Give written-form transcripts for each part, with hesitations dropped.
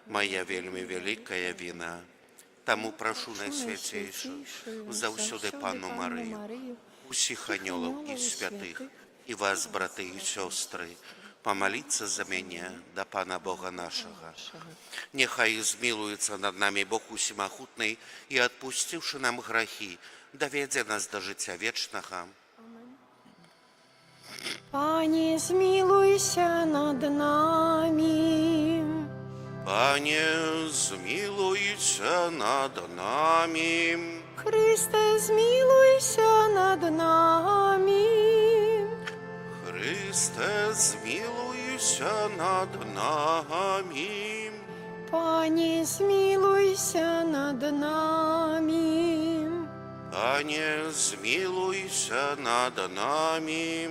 Мая вельмі вялікая віна. Таму прашу Найсвяцейшую, заўсёды Панну Марыю, усіх анёлаў і святых, і вас, браты і сёстры, памаліцца за мяне да Пана Бога нашага. Няхай змілуецца над намі Бог усемагутны і, адпусціўшы нам грахі, давядзе нас да жыцця вечнага. Пане, змілуйся над намі. Пане, змілуйся над намі. Хрысце, змілуйся над намі. Хрысце, змілуйся над намі. Пане, змілуйся над намі. Пане, змілуйся над намі.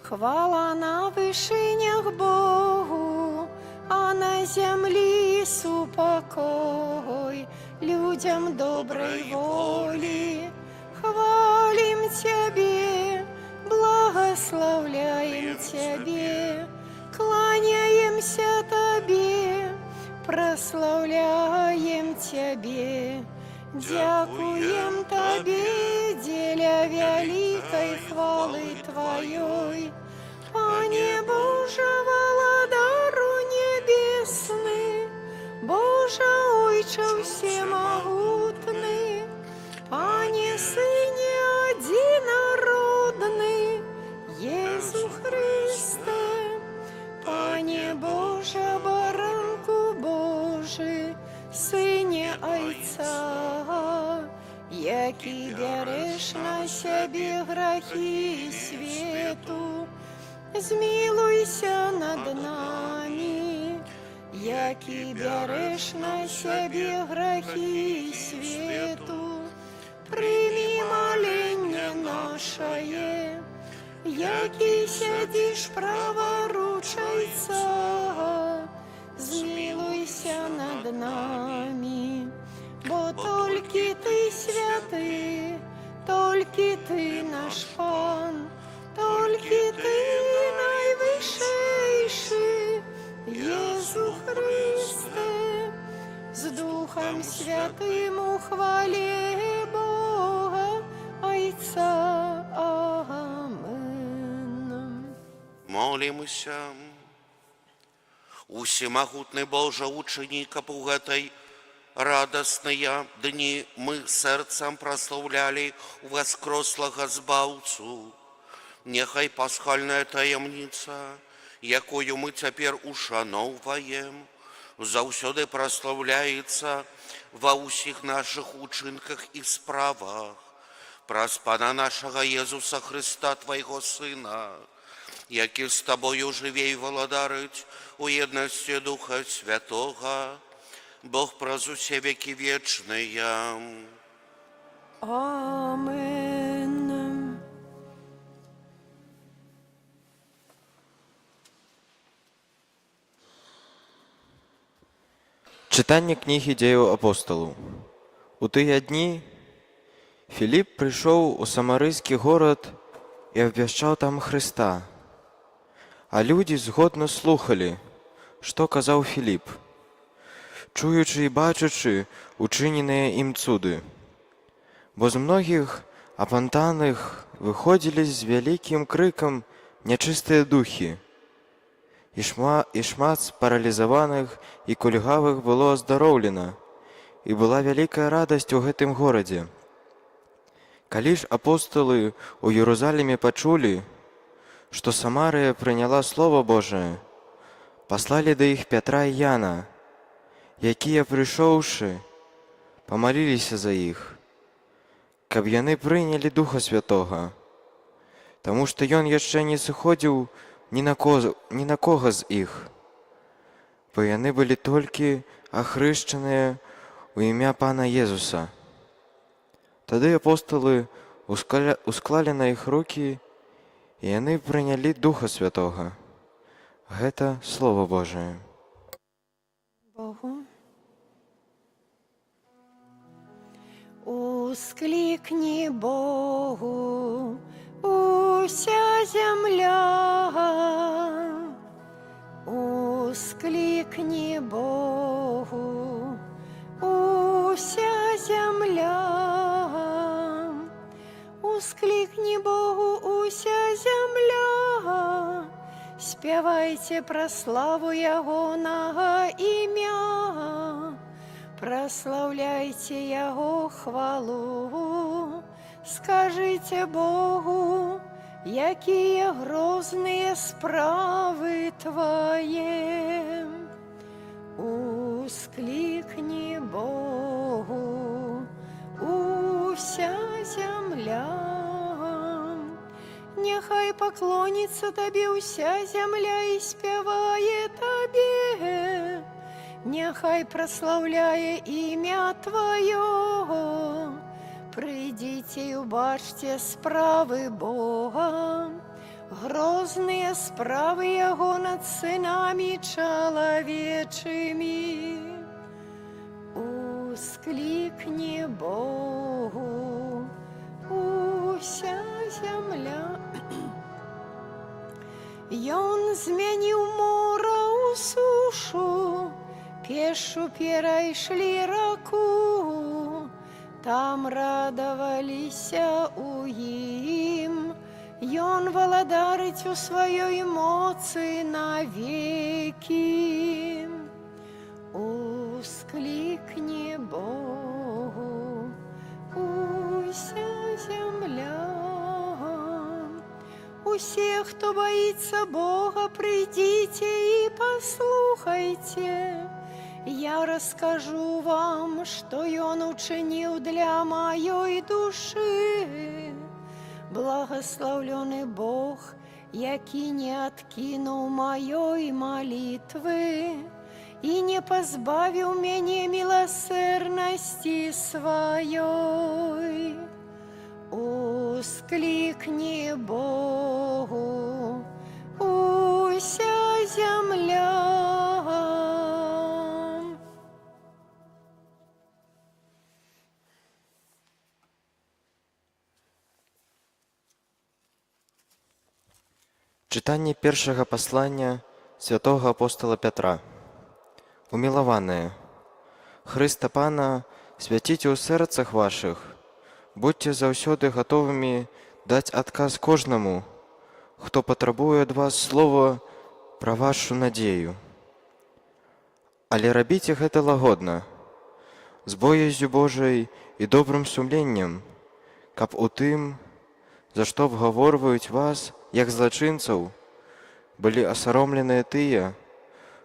Хвала на вышынях Богу, а на зямлі супакой людзям добрай волі. Хвалім Цябе, благаслаўляем Цябе, кланяемся Табе, праслаўляем Цябе. Дзякуем Табе, дзеля вялікай хвалы Тваёй. Пане Божа, Валадару нябесны, Божа, Ойча ўсемагутны, Пане, Сыне адзінародны, Езу Хрысце, Пане Божа, Баранку Божы, Сыне Айца, які бярэш на сябе грахі свету, змілуйся над намі, які бярэш на сябе грахі свету, прымі маленне нашае, які сядзіш праваруч Айца, змілуйся над намі, бо толькі Ты святы, толькі Ты наш Пан, толькі Ты Найвышэйшы, Езу Хрысце, з Духам Святым у хвале Бога Айца. Амэн. Молімся. Усемагутны Божа, учыні, каб у гэтай радасныя дні мы сэрцам праслаўлялі уваскрослага Збаўцу. Няхай пасхальная таямніца, якую мы цяпер ушаноўваем, заўсёды праслаўляецца ва ўсіх нашых учынках і справах. Праз Пана нашага Езуса Хрыста, Твайго Сына, які з Табою жыве і валадарыць у еднасці Духа Святога, Бог праз усе векі вечныя. Амэн. Чытанне кнігі Дзеяў Апосталаў. У тыя дні Філіп прыйшоў у самарыйскі горад і абвяшчаў там Хрыста. А людзі згодна слухалі, што казаў Філіп, чуючы і бачачы учыненыя ім цуды. Бо з многіх апантаных выходзілі з вялікім крыкам нячыстыя духі, і шмат паралізаваных і кульгавых было аздароўлена, і была вялікая радасць у гэтым горадзе. Калі ж апосталы ў Ерузалеме пачулі, што Самарыя прыняла Слова Божае, паслалі да іх Пятра і Яна, якія, прыйшоўшы, памаліліся за іх, каб яны прынялі Духа Святога, таму што ён яшчэ не сыходзіў ні на кога з іх, бо яны былі толькі ахрышчаныя ў імя Пана Езуса. Тады апосталы усклалі на іх рукі, і яны прынялі Духа Святога. Гэта Слова Божае. Богу. Усклікні Богу, уся зямля, усклікні Богу. Спявайце пра славу Ягонага імя, праслаўляйце Яго хвалу, скажыце Богу, якія грозныя справы Твае. Усклікні Богу, уся зямля. Няхай паклоніцца Табе ўся зямля і спявае Табе. Няхай праслаўляе імя Тваё. Прыйдзіце і ўбачце справы Бога, грозныя справы Яго над сынамі чалавечымі. Усклікні Богу, уся зямля. Ён змяніў мора ў сушу, пешу перайшлі раку, там радаваліся ў ім. Ён валадарыць у сваёй моцы навекі. Усклікні Богу, уся зямля. Усе, хто баіцца Бога, прыйдзіце і паслухайце. Я раскажу вам, што Ён учыніў для маёй душы. Благаслаўлёны Бог, які не адкінуў маёй малітвы і не пазбавіў мяне міласэрнасці сваёй. Усклікні Богу, уся зямля. Чытанне першага паслання святога апостала Пятра. Умілаваныя, Хрыста Пана свяціце ў сэрцах вашых, будзьце заўсёды гатовымі даць адказ кожнаму, хто патрабуе ад вас слова пра вашу надзею. Але рабіце гэта лагодна, з бояззю Божай і добрым сумленнем, каб у тым, за што абгаворваюць вас, як злачынцаў, былі асаромленыя тыя,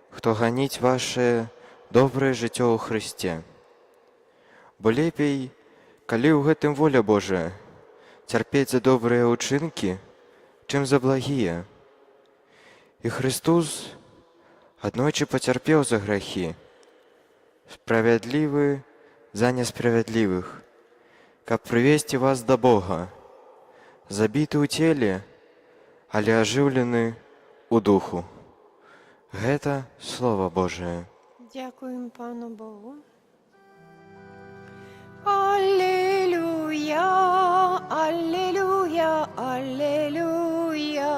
хто ганіць вашае добрае жыццё ў Хрысце. Бо лепей, калі ў гэтым воля Божая, цярпець за добрыя ўчынкі, чым за благія. І Хрыстус аднойчы пацярпеў за грахі, справядлівы за несправядлівых, каб прывесці вас да Бога, забіты ў целе, але ажыўлены ў духу. Гэта Слова Божае. Дзякуем Пану Богу. Алілуя, алілуя, алілуя.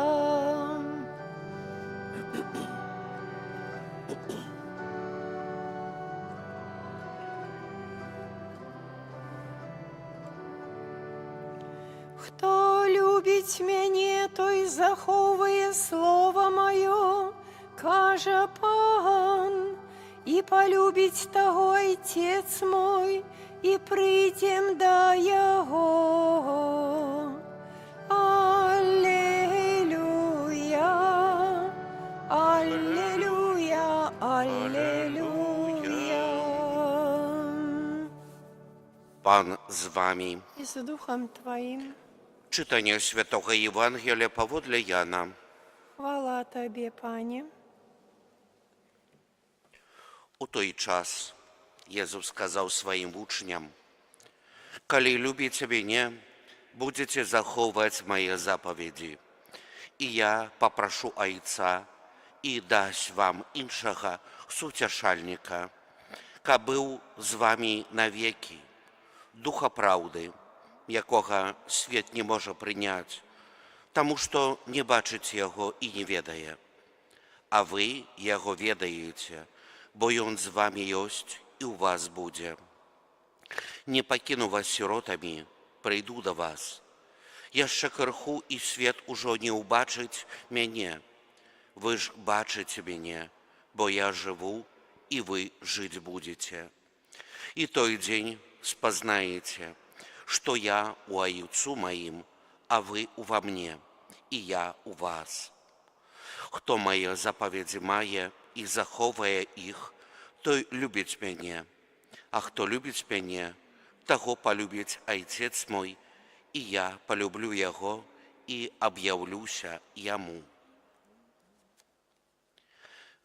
Хто любіць мяне, той захоўвае слова маё, кажа Пан, і палюбіць таго Айцец мой, і прыйдзем да яго. Алілуя, алілуя, алілуя. Пан з вамі. І з духам Тваім. Чытанне святога Евангелля паводле Яна. Хвала Табе, Пане. У той час Езус сказаў сваім вучням: «Калі любіце мяне, будзеце захоўваць мае запаведзі. І я папрашу Айца, і дасць вам іншага суцяшальніка, каб быў з вамі навекі, Духа праўды, якога свет не можа прыняць, таму што не бачыць яго і не ведае. А вы яго ведаеце, бо ён з вамі ёсць і ў вас будзе. Не пакіну вас сіротамі, прыйду да вас. Яшчэ крыху, і свет ужо не ўбачыць мяне. Вы ж бачыце мяне, бо я жыву, і вы жыць будзеце. І той дзень спазнаеце, што я у Айцу маім, а вы ўва мне, і я у вас. Хто мае запаведзі мае і захоўвае іх, той любіць мяне, а хто любіць мяне, таго палюбіць Айцец мой, і я палюблю яго і аб'яўлюся яму.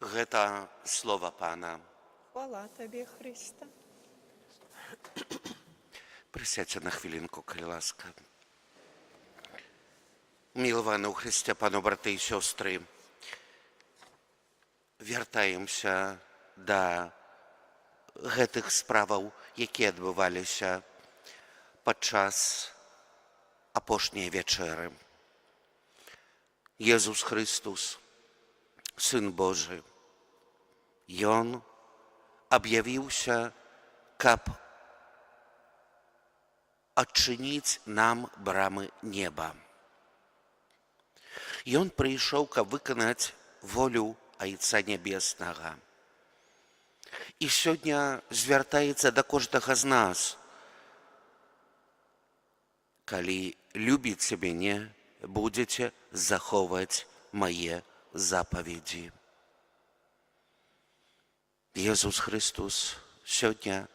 Гэта слова Пана. Хвала Табе, Хрысце. Прысядзьце на хвілінку, калі ласка. Умілаваныя ў Хрысце, пану, браты і сёстры, вяртаемся да гэтых справаў, якія адбываліся падчас апошняй вячэры. Езус Хрыстус, Сын Божы, Ён аб'явіўся, каб адчыніць нам брамы неба. Ён прыйшоў, каб выканаць волю Айца Нябеснага. І сёння звяртаецца да кожнага з нас. Калі любіце мяне, будзеце захоўваць мае запаведзі. Езус Хрыстус сёння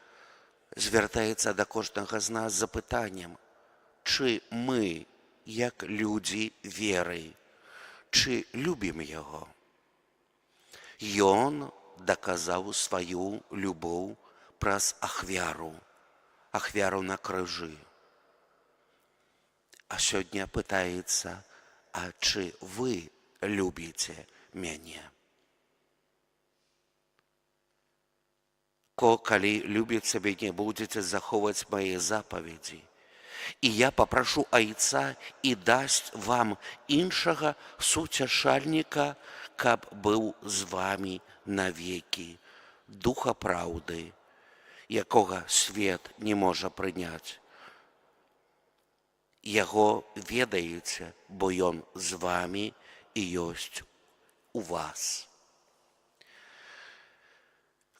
звяртаецца да кожнага з нас з запытаннем, чы мы, як людзі веры, чы любім Яго? Ён даказаў сваю любоў праз ахвяру, ахвяру на крыжы. А сёння пытаецца, а чы вы любіце мяне? Ко, калі любіце мяне, будзеце захоўваць мае запаведзі. І я папрашу Айца і дасць вам іншага суцяшальніка, каб быў з вамі навекі, Духа праўды, якога свет не можа прыняць. Яго ведаеце, бо ён з вамі і ёсць у вас.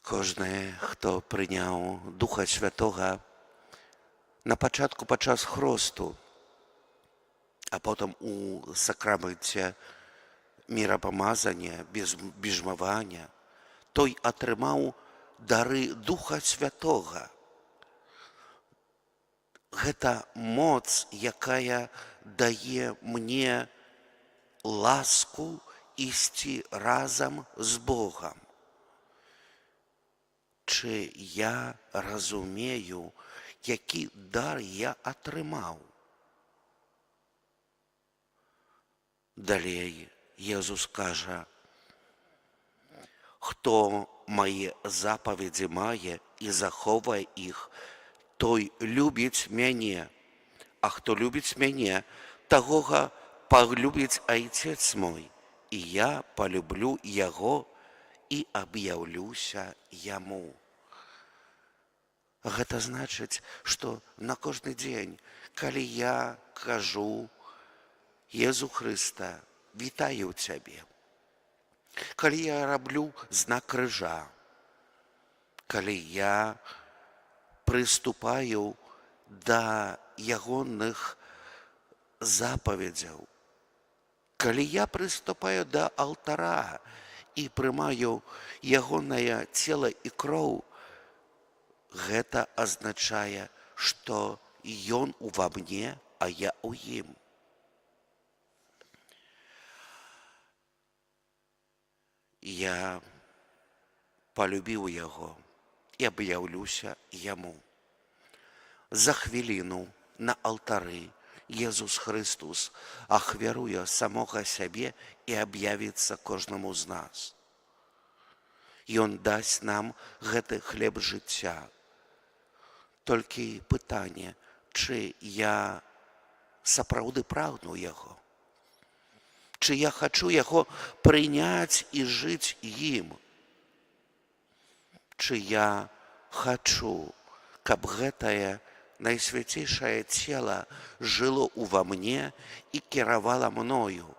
Кожны, хто прыняў Духа Святога на пачатку падчас хросту, а потым у сакраменце мірапамазання, бежмавання, той атрымаў дары Духа Святога. Гэта моц, якая дае мне ласку ісці разам з Богам. Чы я разумею, які дар я атрымаў? Далей Езус кажа, хто мае запаведзі мае і захоўвае іх, той любіць мяне, а хто любіць мяне, тагога палюбіць Айцец мой, і я палюблю яго і аб'яўлюся яму. Гэта значыць, што на кожны дзень, калі я кажу Езу Хрыста, вітаю цябе. Калі я раблю знак крыжа, калі я прыступаю да ягоных запаведзяў, калі я прыступаю да алтара і прымаю ягонае цела і кроў, гэта азначае, што ён ува мне, а я ў ім. Я палюбіў яго і аб'яўлюся яму. За хвіліну на алтары Езус Хрыстус ахвяруе самога сябе і аб'явіцца кожнаму з нас. Ён дасць нам гэты хлеб жыцця. Толькі пытанне, чы я сапраўды прагну яго? Чы я хачу яго прыняць і жыць ім? Чы я хачу, каб гэтае найсвяцейшае цела жыло ўва мне і кіравала мною?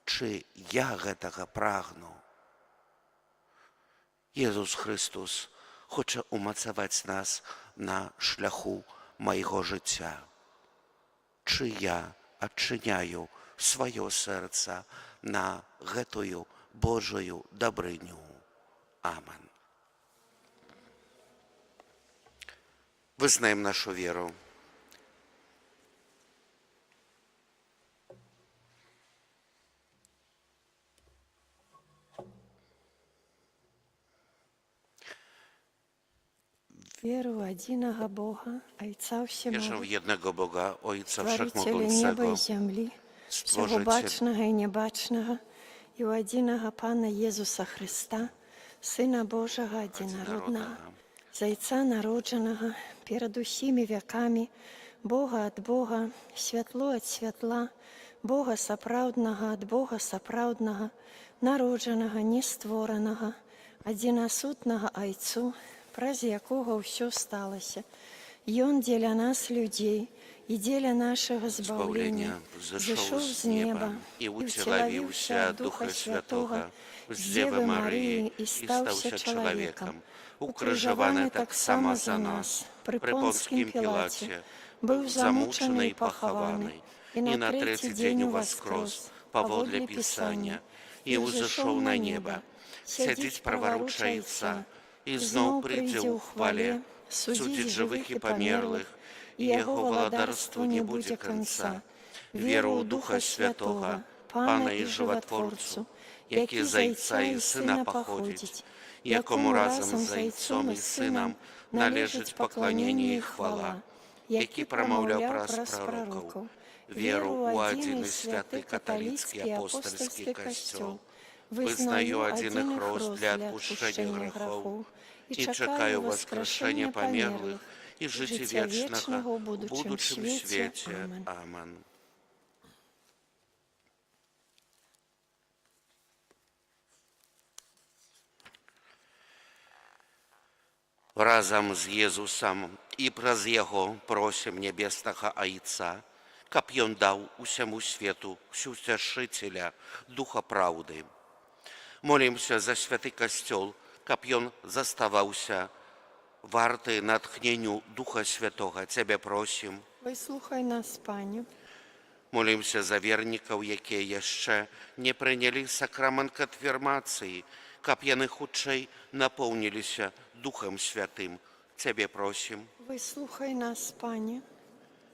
Чы Чы я гэтага прагну? Езус Хрыстус хоча умацаваць нас на шляху майго жыцця. Чы я адчыняю сваё сэрца на гэтую Божую дабрыню? Амен. Вызнаем нашу веру. Веру ў адзінага Бога, Айца Wierzę w Усемагутнага, jednego Boga, Ojca Стварыцеля неба Wszechmogącego, і зямлі, усяго Stworzyciel бачнага і нябачнага, і ў адзінага Пана Езуса Хрыста, Сына Божага адзінароднага, Адзінароднага, з Айца народжанага перад усімі вякамі, Бога ад Бога, святло ад святла, Бога сапраўднага ад Бога сапраўднага, народжанага, нестворанага, адзінасутнага Айцу, праз якога ўсё сталася. Ён дзеля нас, людзей, і дзеля нашага збаўлення збаўлення зышоў з неба і уцелавіўся ад Духа Святога, з Дзевы Марыі і стаўся чалавекам, укрыжаваны таксама за нас, пры Понцкім Пілаце, быў замучаны і пахаваны, і на трэці дзень уваскрос, паводле Пісання, і ўзышоў на неба, сядзіць праваруч Айца, і зноў прыйдзе ў хвале, судзіць жывых і памерлых, і яго валадарству не будзе канца. Веру ў Духа Святога, Пана і Жыватворцу, які з Айца і Сына паходзіць, якому разам з Айцом і Сынам належыць пакланенне і хвала, які прамаўляў праз прарокаў, веру ў адзін і святы каталіцкі апостальскі Касцёл, вызнаю адзін хрост для адпушчэння грахоў і чакаю ўваскрашэння памерлых і жыцця вечнага ў будучым свеце. Амен. Амен. Разам з Езусам і праз Яго просім Нябеснага Айца, каб Ён даў усяму свету Суцяшыцеля, Духа Праўды. Молімся за святы Касцёл, каб ён заставаўся варты натхненню Духа Святога. Цябе просім. Выслухай нас, Пане. Молімся за вернікаў, якія яшчэ не прынялі сакрамент канфірмацыі, каб яны хутчэй напоўніліся Духам Святым. Цябе просім. Выслухай нас, Пане.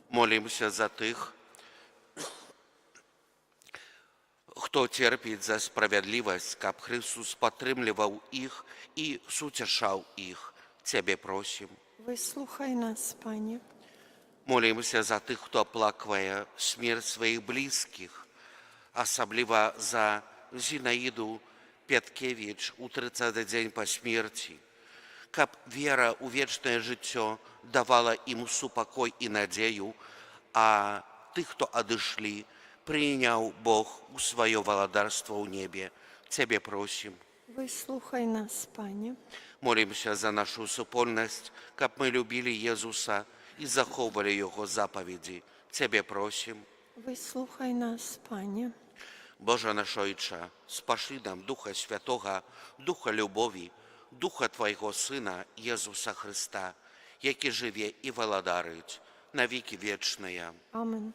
Молімся за тых, хто церпіць за справядлівасць, каб Хрыстус падтрымліваў іх і суцяшаў іх. Цябе просім. Выслухай нас, Пане. Молімся за тых, хто аплаквае смерць сваіх блізкіх, асабліва за Зінаіду Пяткевіч у 30 дзень па смерці, каб вера ў вечнае жыццё давала ім супакой і надзею, а тых, хто адышлі, прыняў Бог у сваё валадарства ў небе. Цябе просім. Выслухай нас, Пане. Молімся за нашу супольнасць, каб мы любілі Езуса і захоўвалі Яго запаведзі. Цябе просім. Выслухай нас, Пане. Божа наш Ойча, спашлі нам Духа Святога, Духа любові, Духа Твайго Сына Езуса Хрыста, які жыве і валадарыць на векі вечныя. Амен.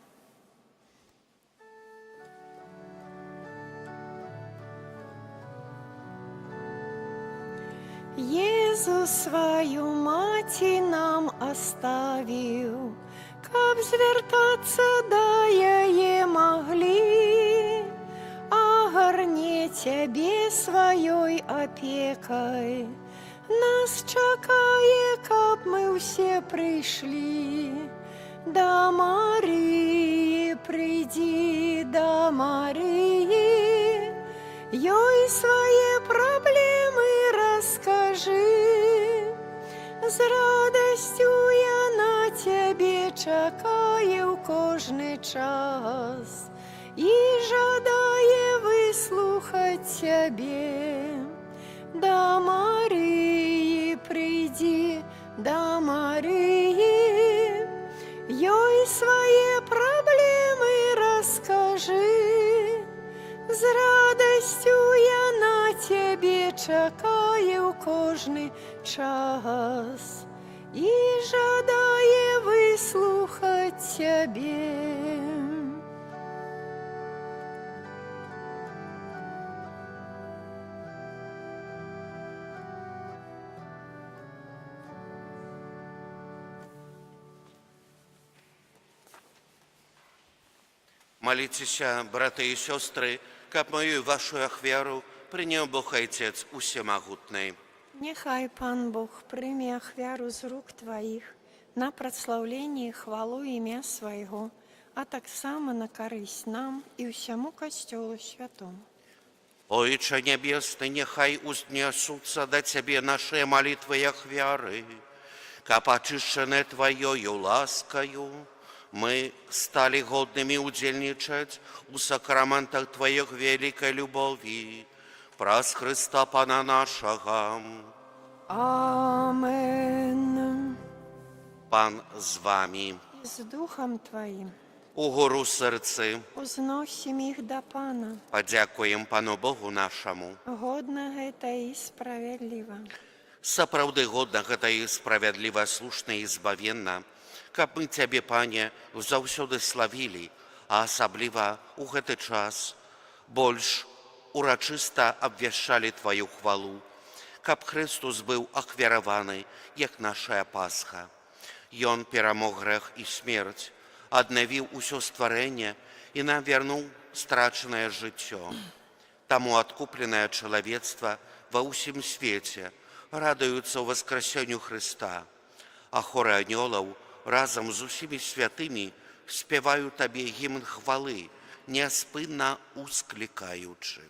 Езус сваю маці нам аставіў, каб звяртацца да яе маглі, агарне цябе сваёй апекай. Нас чакае, каб мы ўсе прыйшлі. Да Марыі прыйдзі, да Марыі, ёй свае праблемы раскажы. З радасцю яна цябе чакае ў кожны час і жадае выслухаць цябе. Да Марыі прыйдзі, да Марыі, ёй свае праблемы раскажы. З чакае ў кожны час і жадае выслухаць цябе. Маліцеся, браты і сёстры, каб маю і вашу ахвяру прыняў Бог Айцец усемагутны. Няхай Пан Бог прыме ахвяру з рук Тваіх на праслаўленне і хвалу імя Свайго, а таксама на карысць нам і ўсяму Касцёлу святому. Ойча Нябесны, няхай узнясуцца да Цябе нашыя малітвы і ахвяры, каб ачышчаныя Тваёю ласкаю, мы сталі годнымі ўдзельнічаць у сакрамантах Тваёй вялікай любові, праз Хрыста Пана нашага. Амен. Пан з вамі. І з духам Тваім. Угору сэрцы. Узносім іх да Пана. Падзякуем Пану Богу нашаму. Годна гэта і справядліва. Сапраўды годна гэта і справядліва, слушна і збавенна, каб мы Цябе, Пане, заўсёды славілі, а асабліва ў гэты час больш урачыста абвяшчалі Тваю хвалу, каб Хрыстус быў ахвяраваны, як нашая Пасха. Ён перамог грэх і смерць, аднавіў усё стварэнне і нам вярнуў страчанае жыццё. Таму адкупленае чалавецтва ва ўсім свеце радуюцца ўваскрасенню Хрыста, а хоры анёлаў разам з усімі святымі спяваюць Табе гімн хвалы, няспынна усклікаючы.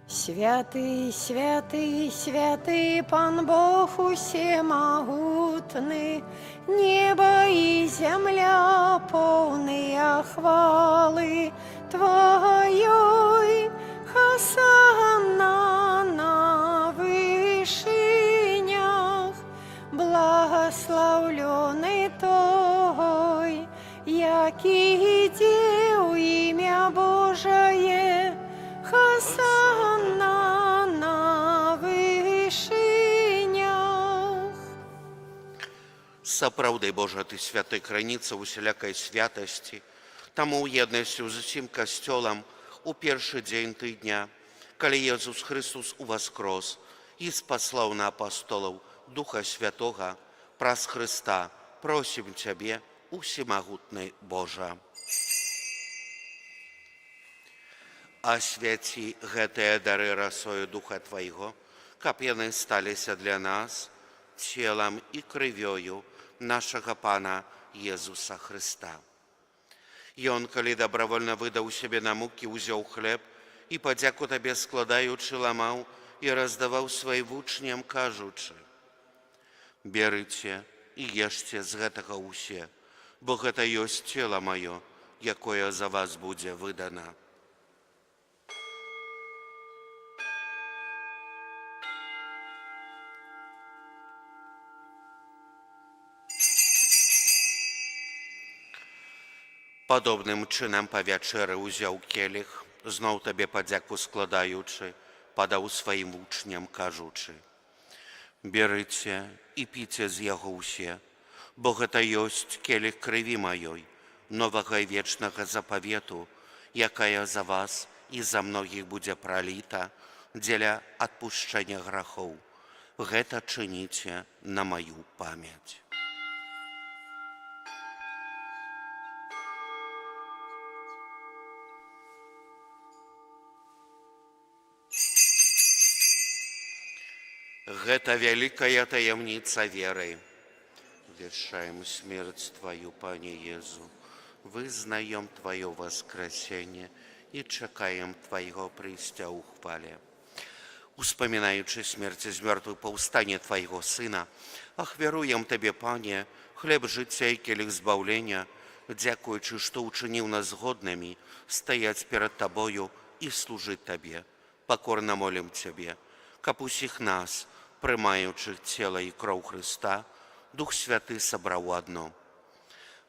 Святы, святы, святы Пан Бог усемагутны, неба і зямля поўныя хвалы Тваёй, Хасанна на вышынях, благаслаўлёны той, які ідзе ў імя Божае, Хасанна на вышынях. Сапраўды, Божа, Ты святы, крыніца усялякай святасці, таму ў еднасці з усім Касцёлам у першы дзень тыдня, калі Езус Хрыстус уваскрос і спаслаў на апостолаў Духа Святога, праз Хрыста просім Цябе, усемагутны Божа. Асвяці гэтыя дары расою Духа Твайго, каб яны сталіся для нас целам і крывёю нашага Пана Езуса Хрыста. Ён, калі добравольна выдаў сябе на мукі, узяў хлеб і, падзяку Табе складаючы, ламаў і раздаваў сваім вучням, кажучы: «Бярыце і ешце з гэтага ўсе, бо гэта ёсць цела маё, якое за вас будзе выдана». Падобным чынам па вячэры ўзяў келіх, зноў Табе падзяку складаючы, падаў сваім вучням, кажучы: «Бярыце і піце з яго ўсе, бо гэта ёсць келіх крыві маёй, новага і вечнага запавету, якая за вас і за многіх будзе праліта дзеля адпушчэння грахоў. Гэта чыніце на маю памяць». Гэта вялікая таямніца веры. Вяшчаем смерць Тваю, Пане Езу, вызнаём Тваё ўваскрасенне і чакаем Твайго прыйсця ў хвале. Успамінаючы смерць і з мёртвых паўстанне Твайго Сына, ахвяруем Табе, Пане, хлеб жыцця і келіх збаўлення, дзякуючы, што ўчыніў нас годнымі стаяць перад Табою і служыць Табе. Пакорна молім Цябе, каб усіх нас, прымаючых цела і кроў Хрыста, Дух Святы сабраў у адно.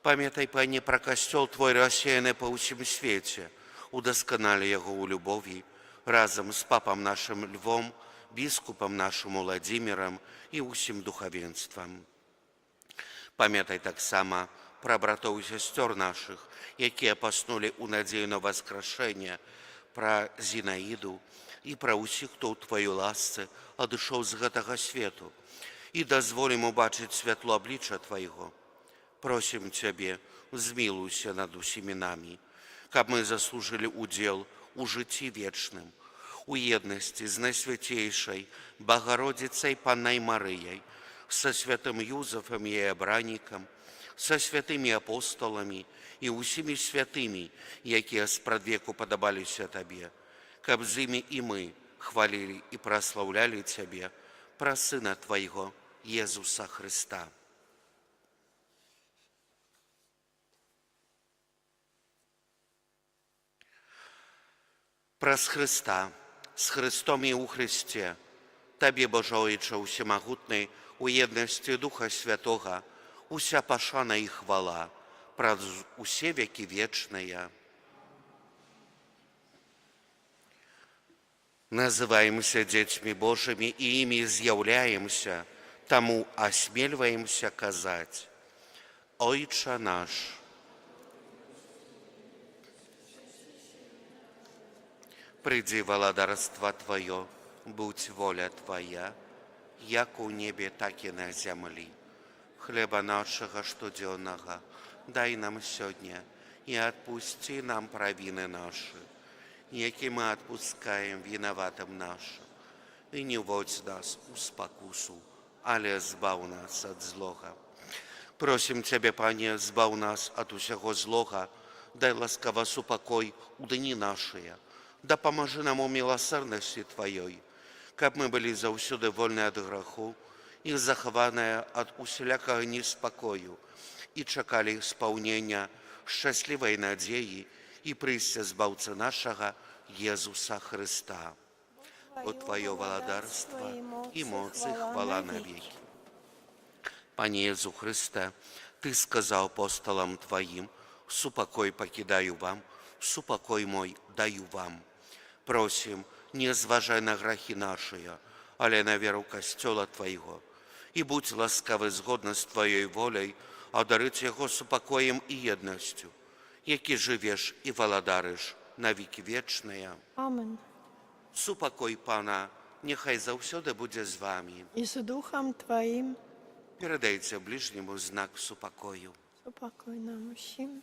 Памятай, Пане, пра Касцёл Твой, рассеяны па ўсім свеце, удасканалі яго ў любові, разам з папам нашым Львом, біскупам нашым Уладзімірам і ўсім духавенствам. Памятай таксама пра братоў і сясцёр нашых, якія паснулі ў надзею на ўваскрашэнне, пра Зінаіду і пра ўсіх, хто ў Тваёй ласцы адышоў з гэтага свету, і дазволь ім убачыць святло аблічча Твайго. Просім Цябе, змілуйся над усімі намі, каб мы заслужылі ўдзел у жыцці вечным, у еднасці з Найсвяцейшай Багародзіцай Паннай Марыяй, са святым Юзафам, яе абраннікам, са святымі апосталамі і ўсімі святымі, якія спрадвеку падабаліся Табе, каб з імі і мы хвалілі і праслаўлялі Цябе праз Сына Твайго, Езуса Хрыста. Праз Хрыста, з Хрыстом і ў Хрысце, Табе, Божа Ойча ўсемагутны, у еднасці Духа Святога, уся пашана і хвала, праз усе векі вечныя. Называемся дзецьмі Божымі і імі з'яўляемся, таму асмельваемся казаць: Ойча наш, прыйдзі валадарства Тваё, будзь воля Твая, як у небе, так і на зямлі. Хлеба нашага штодзённага дай нам сёння і адпусці нам правіны нашы, які мы адпускаем вінаватым нашым. І не ўводзь нас у спакусу, але збаў нас ад злога. Просім Цябе, Пане, збаў нас ад усяго злога, дай ласкава супакой у дні нашыя. Дапамажы нам у міласэрнасці Тваёй, каб мы былі заўсёды вольныя ад граху і захаваныя ад усялякага неспакою і чакалі спаўнення шчаслівай надзеі і прыйсця Збаўцы нашага Езуса Хрыста. Бо Тваё валадарства і моц і хвала навекі. Пане Езу Хрысце, Ты сказаў апосталам Тваім: «Супакой пакідаю вам, супакой мой даю вам». Просім, не зважай на грахі нашыя, але на веру Касцёла Твайго, і будзь ласкавы згодна з Тваёй воляй адарыць яго супакоем і еднасцю, які жывеш і валадарыш на векі вечныя. Амен. Супакой Пана няхай заўсёды будзе з вамі. І з духам Тваім. Перадайце бліжняму знак супакою. Супакой нам усім.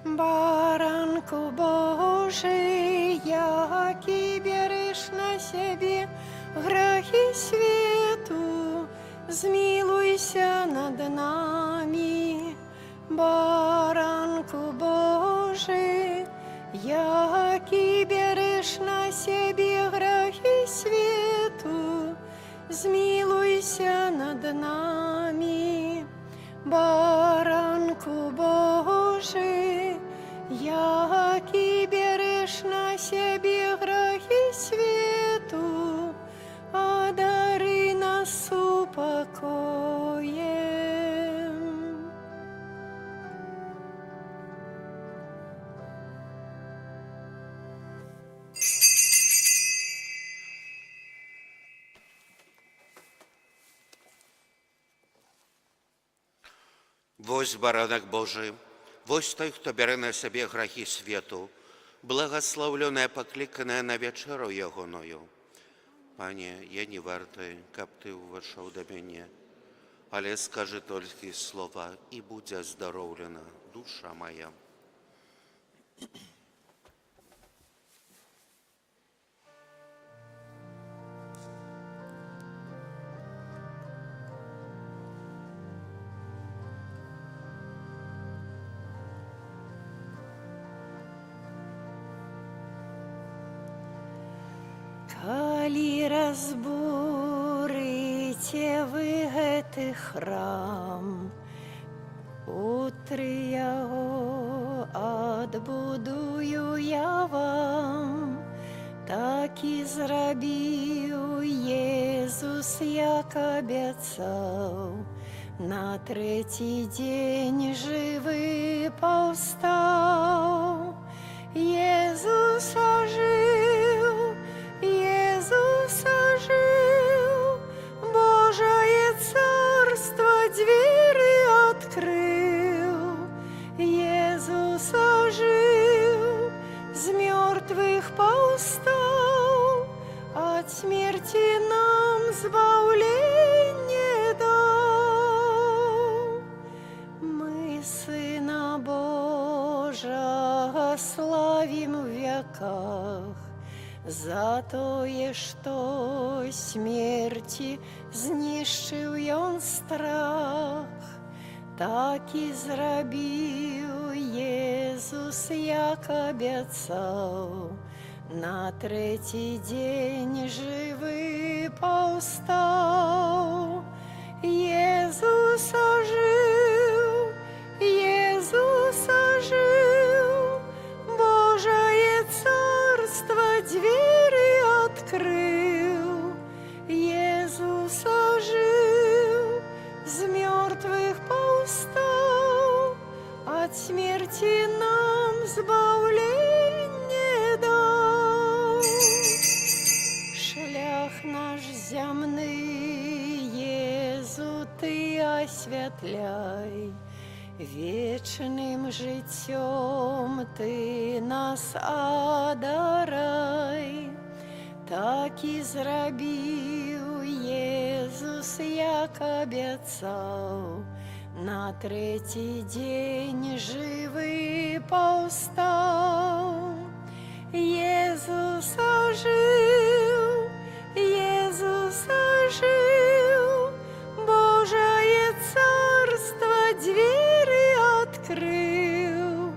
Баранку Божы, які бярэш на сябе грахі свету, змілуйся над намі. Баранку Божы, які бярэш на сябе грахі свету, змілуйся над намі. Баранку Божы, які бярэш на сябе грахі свету, адары нас супакоем. Вось Баранак Божы, вось той, хто бярэ на сябе грахі свету, благаслаўлёныя пакліканыя на вячэру ягоную. Пане, я не варты, каб ты ўвайшоў да мяне, але скажы толькі слова, і будзе аздароўлена душа мая. Калі разбурыце вы гэты храм, у тры яго адбудую я вам. Так і зрабіў Езус, як абяцаў. На трэці дзень жывы паўстаў. Езус ажыў, Езус ажыў, Божае царства дзверы адкрыў. Езус ажыў, з мёртвых паўстаў, ад смерці нам збаўленне даў. Мы Сына Божага славім у вяках, за тое, што смерці знішчыў ён страх. Так і зрабіў Езус, як абяцаў, на трэці дзень жывы паўстаў. Езус ажыў, Езус ажыў, Божае царства дзверы адкрыў. Езус ажыў, з мёртвых паўстаў, ад смерці нам збаўленне даў. Шлях наш зямны, Езу, Ты асвятляй, вечным жыццём Ты нас адарай. Так і зрабіў Езус, як абяцаў, на трэці дзень жывы паўстаў. Езус ажыў, Езус ажыў, Божае царства дзверы адкрыў.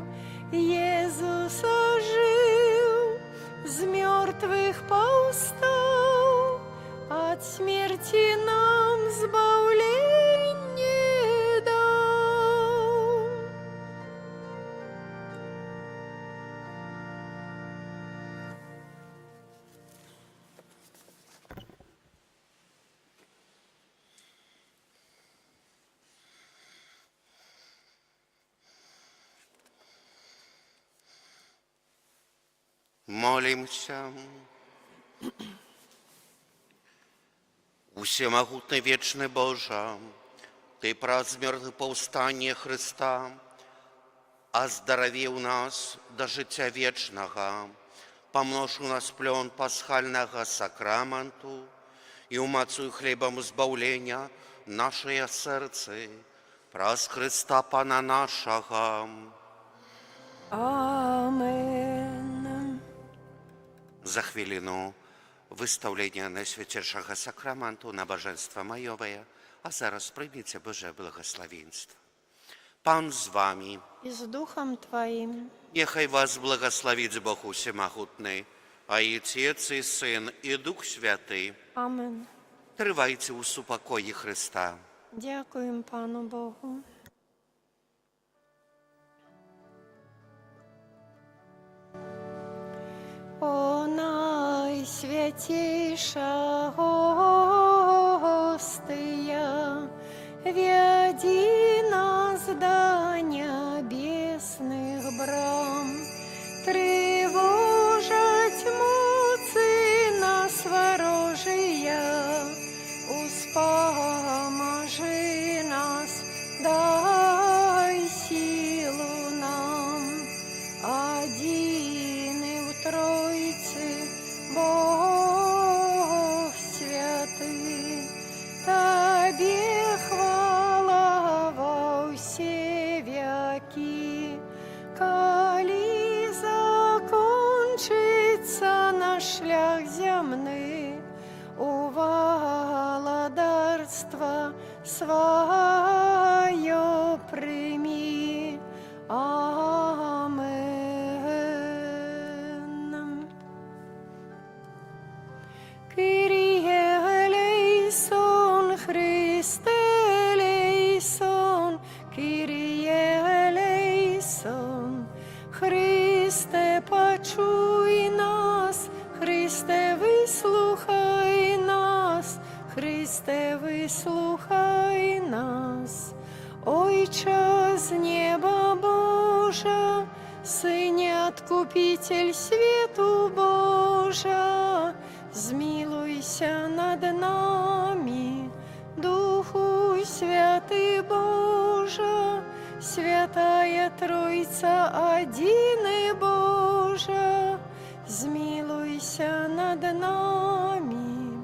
Езус ажыў, з мёртвых паўстаў, ад смерці нам збаўленне даў. Молімся. Усемагутны вечны Божа, Ты праз змёртвыхпаўстанне Хрыста аздаравіў нас да жыцця вечнага, памнож у нас плён пасхальнага сакраманту і ўмацуй хлебам збаўлення нашыя сэрцы, праз Хрыста Пана нашага. Амен. За хвіліну выстаўлення Найсвяцейшага Сакраманту, набажэнства маёвае, а зараз прыміце Божае благаславенства. Пан з вамі. І з духам Тваім. Няхай вас благаславіць Бог Усемагутны, Айцец і Сын і Дух Святы. Амен. Трывайце ў супакоі Хрыста. Дзякуем Пану Богу. О, найсвяцейшая гостыя, вядзі нас да нябесных брам. Трывожаць моцы нас варожыя, успамажы нас, дай сілу нам. Адзіны ў Тройцы Бог святы, Табе хвала ва ўсе вякі. Калі закончыцца наш шлях зямны, у валадарства сваё прымі. Амен. Кірые элейсон, Хрысце элейсон, Кірые элейсон. Хрысце, пачуй нас, Хрысце, выслухай нас, Хрысце, выслухай нас. Ойча з неба Божа, Сыне. Адкупіцель свету Божа, змілуйся над намі. Духу Святы Божа, Святая Тройца, адзіны Божа, змілуйся над намі.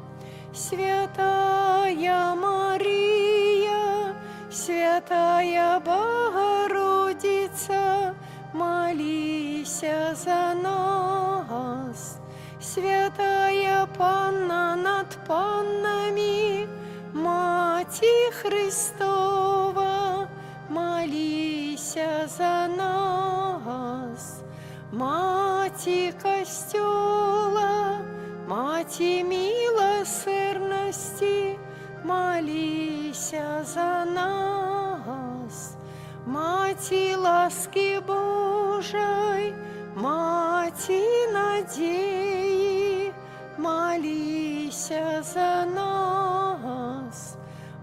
Святая Марыя, Святая Багародзіца, маліся за нас. Святая Панна над паннамі, Маці Хрыстова, маліся за нас. Маці Касцёла, Маці міласэрнасці, маліся за нас. Маці ласкі Божай, Маці надзеі, маліся за нас.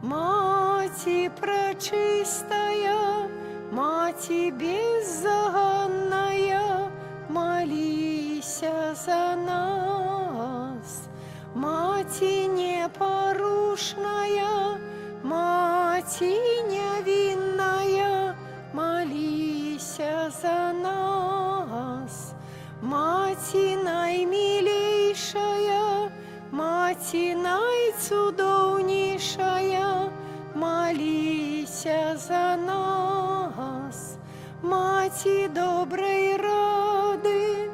Маці прачыстая, Маці беззаганная, маліся за нас. Маці непарушная, Маці нявінная, маліся за нас. Маці наймілейшая, Маці найцудоўнейшая, маліся за нас. Маці добрай рады,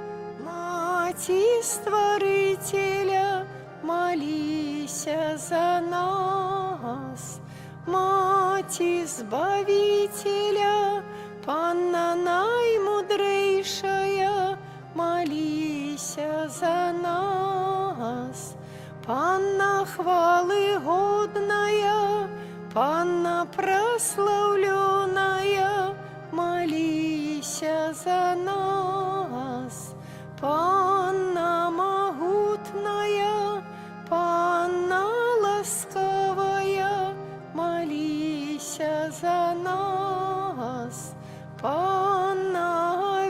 Маці Стварыцеля, маліся за нас. Маці Збавіцеля, Панна наймудрэйшая, маліся за нас. Панна хвалы годная, Панна праслаўлёная, маліся за нас. Панна магутная, Панна ласкавая, маліся за нас. Панна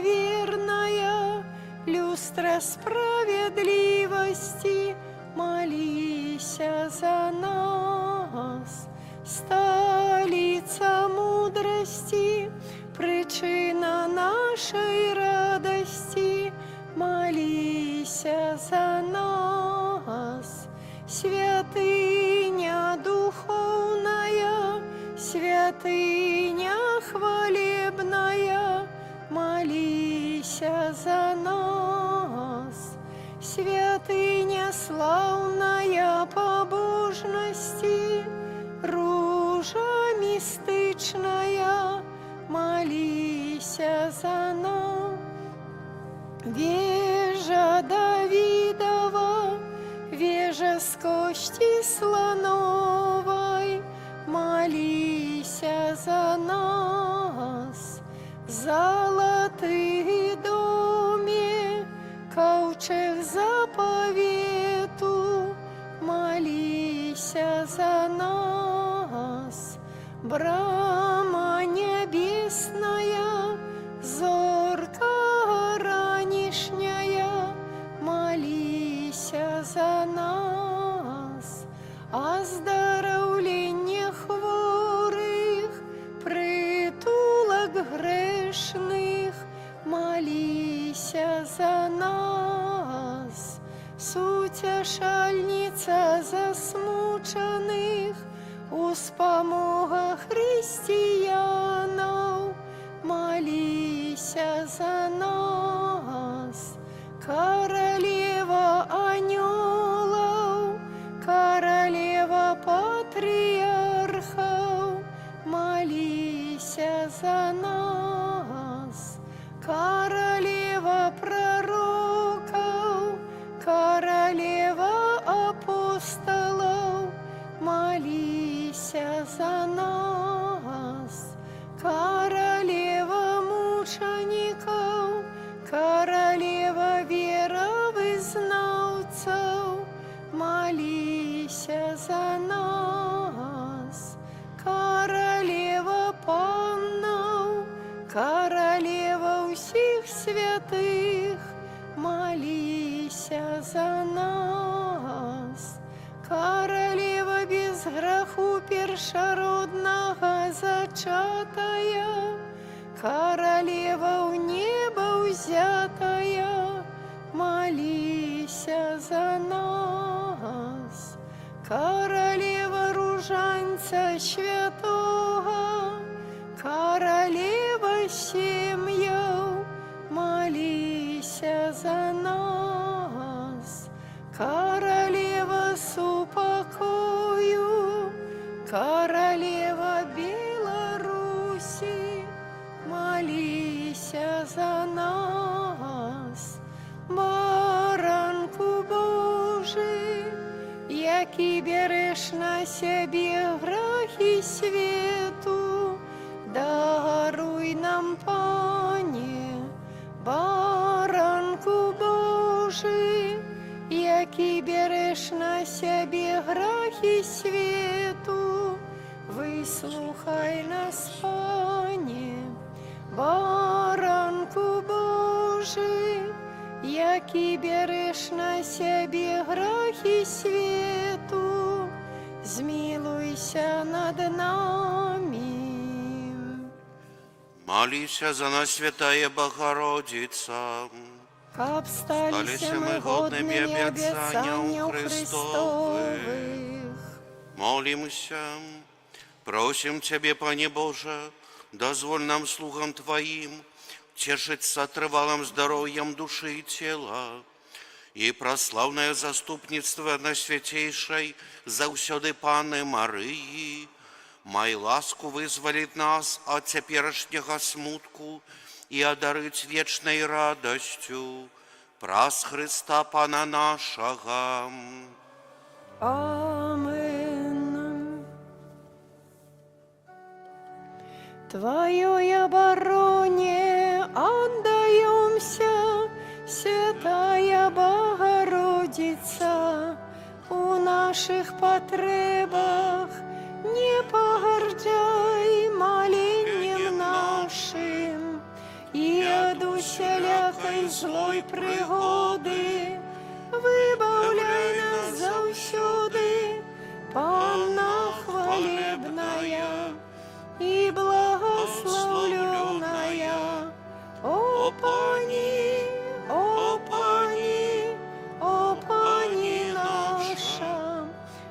верная, люстра справядлівасці, маліся за нас. Сталіца мудрасці, прычына нашай радасці, маліся за нас. Святыня духоўная, святыня хвалебная, маліся за нас. Святыня слаўная пабожнасці, ружа містычная, маліся за нас. Вежа Давідава, вежа з косці слановай, маліся за нас. Залаты доме, каўчэг запавету, маліся за нас. Брама нябесная, зорка ранішняя, маліся за нас. Аздараўленне хворых, прытулак грэшных, маліся за нас. Суцяшальніца засмучаных, успамога хрысціянаў, маліся за нас. Каралева анёлаў, каралева патрыярхаў, маліся за нас. Каралева прарокаў, каралева апосталаў, маліся за нас. Каралева мучанікаў, каралева веравызнаўцаў, маліся за нас. Каралева паннаў, каралева ўсіх святых, за нас. Каралева без граху першароднага зачатая, Каралева ў неба ўзятая, маліся за нас. Каралева ружанца святога, Каралева сем'яў, маліся за нас. Каралева супакою, Каралева Беларусі, маліся за нас. Баранку Божы, які бярэш на сябе грахі свету, даруй нам, Пане. Баранку Божы, які бярэш на сябе грахі свету, выслухай нас, Пане. Баранку Божы, які бярэш на сябе грахі свету, змілуйся над намі. Маліся за нас, святая Багародзіца. Каб сталіся мы годнымі абяцанняў Хрыстовых. Молімся. Просім Цябе, Пане Божа, дазволь нам, слугам Тваім, цешыцца трывалым здароўем душы і цела, і праз слаўнае заступніцтва Найсвяцейшай заўсёды Панны Марыі, май ласку вызваліць нас ад цяперашняга смутку і адарыць вечнай радасцю. Праз Хрыста Пана нашага. Амен. Тваёй абароне аддаёмся, Святая Багародзіца, у нашых патрэбах не пагарджай маленнем нашым, і ад усялякай злой прыгоды выбаўляй нас заўсёды, Панна хвалебная і благаслаўлёная. О Пані, о Пані, о Пані наша,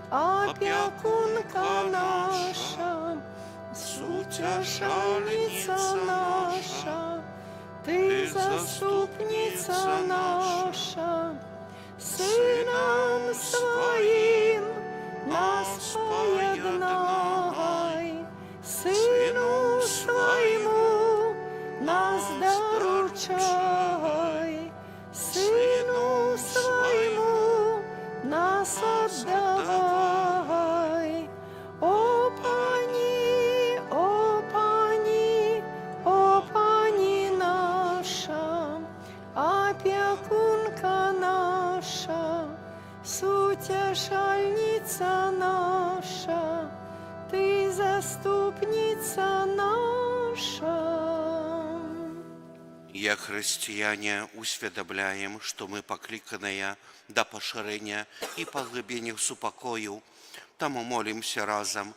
апякунка наша, суцяшальніца наша, ты заступніца наша, Сынам сваім нас паяднай, Сыну свайму нас даручай, Сыну свайму нас аддавай. О Пані, о Пані, о Пані наша, апякунка наша, суцяшальніца наша, ты заступніца наша. Як хрысціяне усведамляем, што мы пакліканыя да пашырэння і паглыбення супакою, таму молімся разам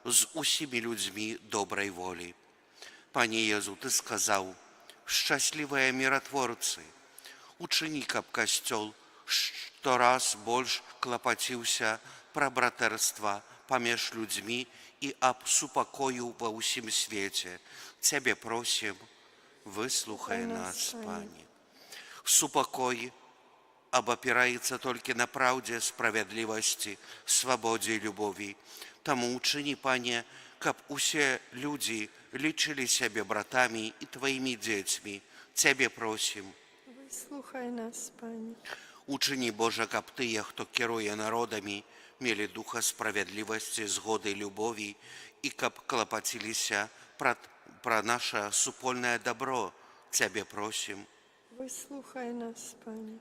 з усімі людзьмі добрай волі. Пане Езу, Ты сказаў: «Шчаслівыя міратворцы». Учыні, каб Касцёл штораз больш клапаціўся пра братэрства паміж людзьмі і аб супакою ва ўсім свеце. Цябе просім, выслухай нас, Пане. Супакой абапіраецца толькі на праўдзе, справядлівасці, свабодзе і любові. Таму учыні, Пане, каб усе людзі лічылі сябе братамі і Тваімі дзецьмі. Цябе просім. Выслухай нас, Пане. Учыні, Божа, каб тыя, хто кіруе народамі, мелі духа справядлівасці, згоды і любові, і каб клапаціліся пра наша супольнае дабро. Цябе просім. Выслухай нас, Пане.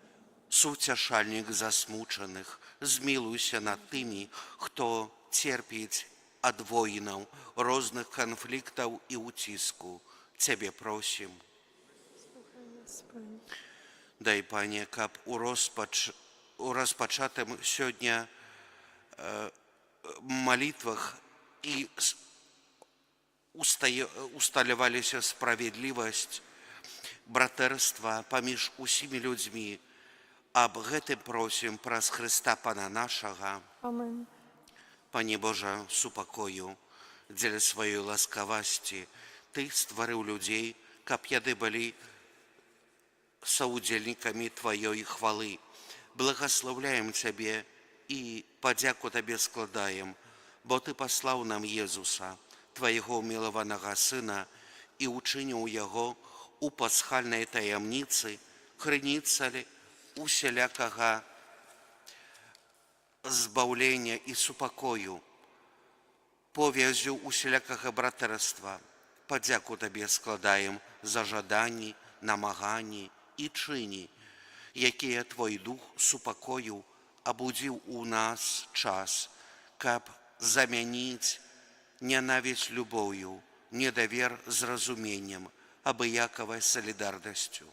Суцяшальнік засмучаных, змілуйся над тымі, хто церпіць ад войнаў, розных канфліктаў і ўціску. Цябе просім. Выслухай нас, Пане. Дай, Пане, каб у роспач у распачатым сёння малітвах і усталяваліся справядлівасць, братэрства паміж усімі людзьмі. Аб гэтым просім праз Хрыста Пана нашага. Амен. Пане Божа супакою, дзеля сваёй ласкавасці Ты стварыў людзей, каб яны былі саўдзельнікамі Тваёй хвалы. Благаслаўляем Цябе і падзяку Табе складаем, бо Ты паслаў нам Езуса, Твайго умілаванага Сына, і ўчыніў Яго у пасхальнай таямніцы крыніцалі усялякага збаўлення і супакою, повязю усялякага братэрства. Падзяку Табе складаем за жаданні, намаганні і чыні, якія Твой дух супакою абудзіў у нас час, каб замяніць нянавісць любоўю, недавер зразуменнем, абыякавасць салідарнасцю.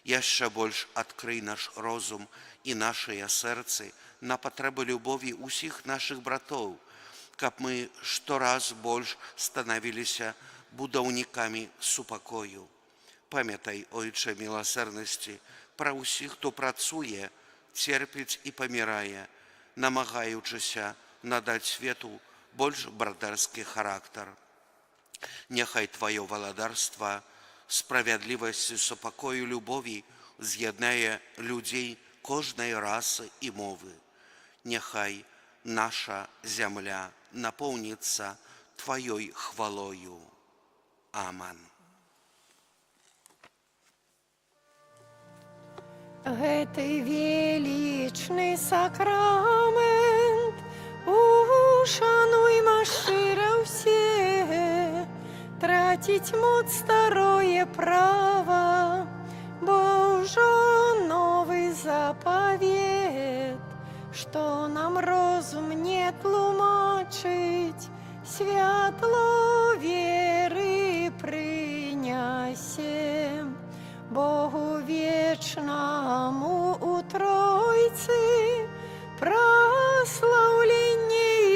Яшчэ больш адкрый наш розум і нашыя сэрцы на патрэбы любові ўсіх нашых братоў, каб мы штораз больш станавіліся будаўнікамі супакою. Памятай, Ойча міласэрнасці, пра ўсіх, хто працуе, церпіць і памірае, намагаючыся надаць свету больш братарскі характар. Няхай Тваё валадарства справядлівасці, супакою, любові з'яднае людзей кожнай расы і мовы. Няхай наша зямля напоўніцца Тваёй хвалою. Амэн. Гэты велічны сакрамент ушануйма шчыра ўсе, траціць моц старое права, бо ўжо новы запавет, што нам розум не тлумачыць, святло веры прынясе. Богу вечнаму у Тройцы праслаўленне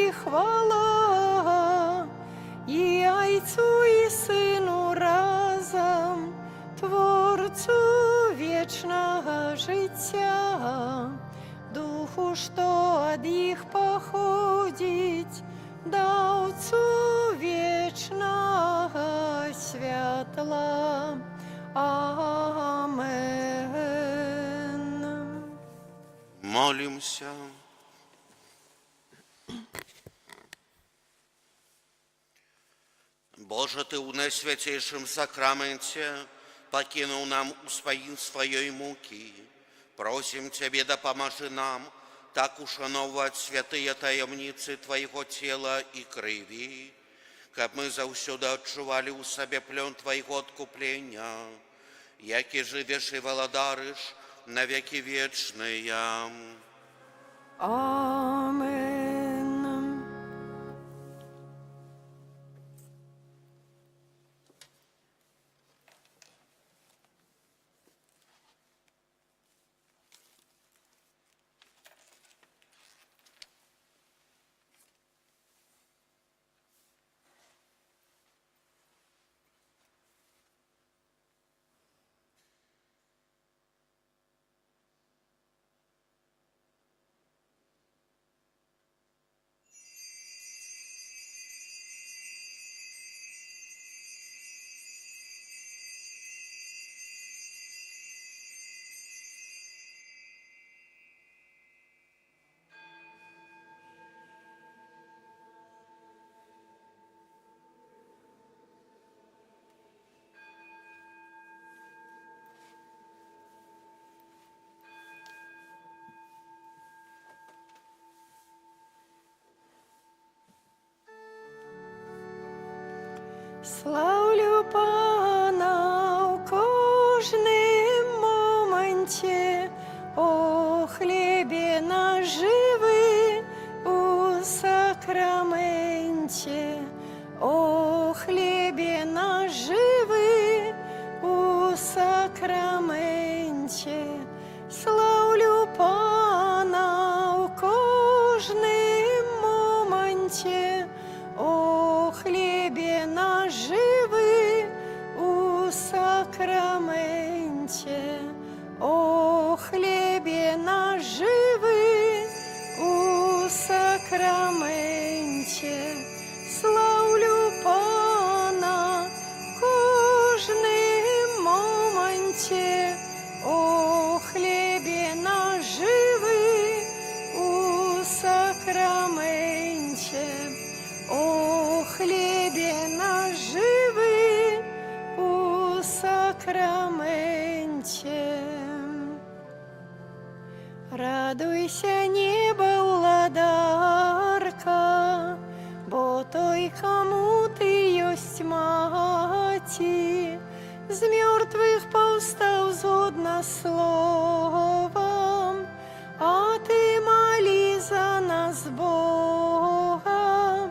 і хвала, і Айцу і Сыну разам, Творцу вечнага жыцця, Духу, што ад іх паходзіць, Даўцу вечнага святла. Амен. Молімся. Божа, Ты ў найсвяцейшым сакраменце пакінуў нам успамін сваёй мукі. Просім Цябе, дапамажы нам так ушаноўваць святыя таямніцы Твайго цела і крыві, каб мы заўсёды адчувалі ў сабе плён Твайго адкуплення, які жывеш і валадарыш на векі вечныя. Амен. Слаўлю Пана ў кожным моманце, о хлебе нажывы у сакраменце, о хлебе нажывы у сакраменце. Слаўлю Пана. сакраменце, слаўлю Пана ў кожным моманце, о хлебе наш жывы у сакраменце, о хлебе наш жывы у сакраменце. Радуйся, неба, уладарка, бо той, каму ты ёсць маці, з мёртвых паўстаў згодна словам, а ты малі за нас Бога.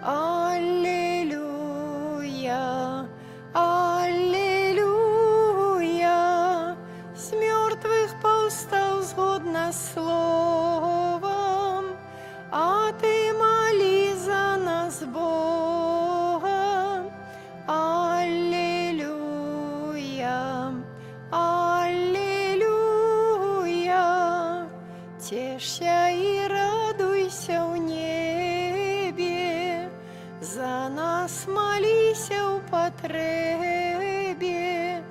Алілуя, Алілуя, з мёртвых паўстаў згодна словам, а ты малі за нас Бога. Алілуя, Алілуя, цешся і радуйся ў небе, за нас маліся ў патрэбе,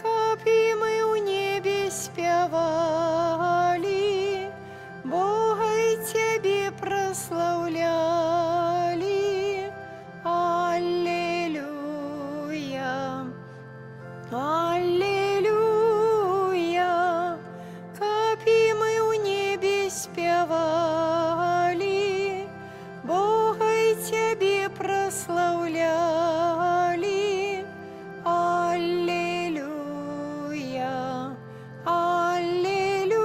каб і мы ў небе спявалі, Бога і Цябе праслаўлялі. Алілуя, Алілуя, каб і мы ў небе спявалі, Бога і Цябе праслаўлялі. Алілуя, Алілуя.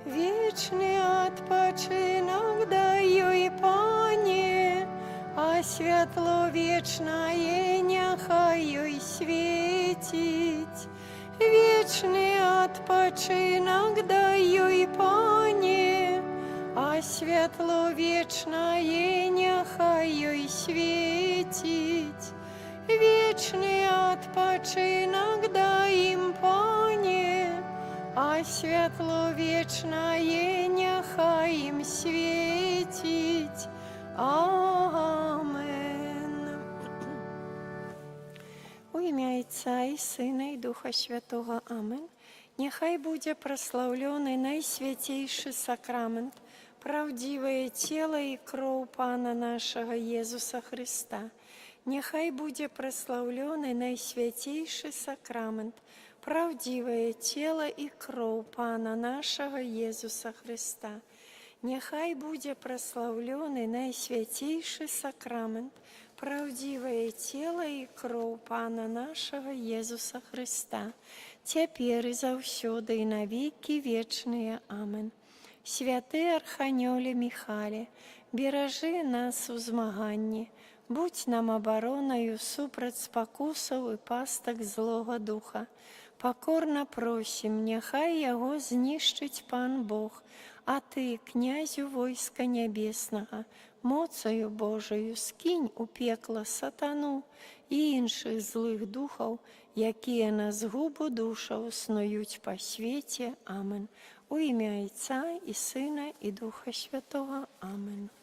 Вечны адпачынак дай ёй, Пане, а святло вечнае няхай ёй свеціць. Вечны адпачынак дай ёй, Пане, а святло вечнае няхай ёй свеціць. Вечны адпачынак дай ім, Пане, а святло вечнае няхай ім свеціць. Амен. У імя Айца і Сына і Духа Святога. Амен. Няхай будзе праслаўлены найсвяцейшы сакрамент, праўдзівае цела і кроў Пана нашага Езуса Хрыста. Няхай будзе праслаўлены найсвяцейшы сакрамент, праўдзівае цела і кроў Пана нашага Езуса Хрыста. Няхай будзе праслаўлены найсвяцейшы сакрамент, праўдзівае цела і кроў Пана нашага Езуса Хрыста, цяпер і заўсёды і на векі вечныя. Амен. Святы Арханёле Міхале, беражы нас у змаганні, будзь нам абаронаю супраць спакусаў і пастак злога духа. Пакорна просім, няхай яго знішчыць Пан Бог, а ты, князю войска нябеснага, моцаю Божаю скінь у пекла сатану і іншых злых духаў, якія на згубу душаў снуюць па свеце. Амен. У імя Айца і Сына і Духа Святога. Амен.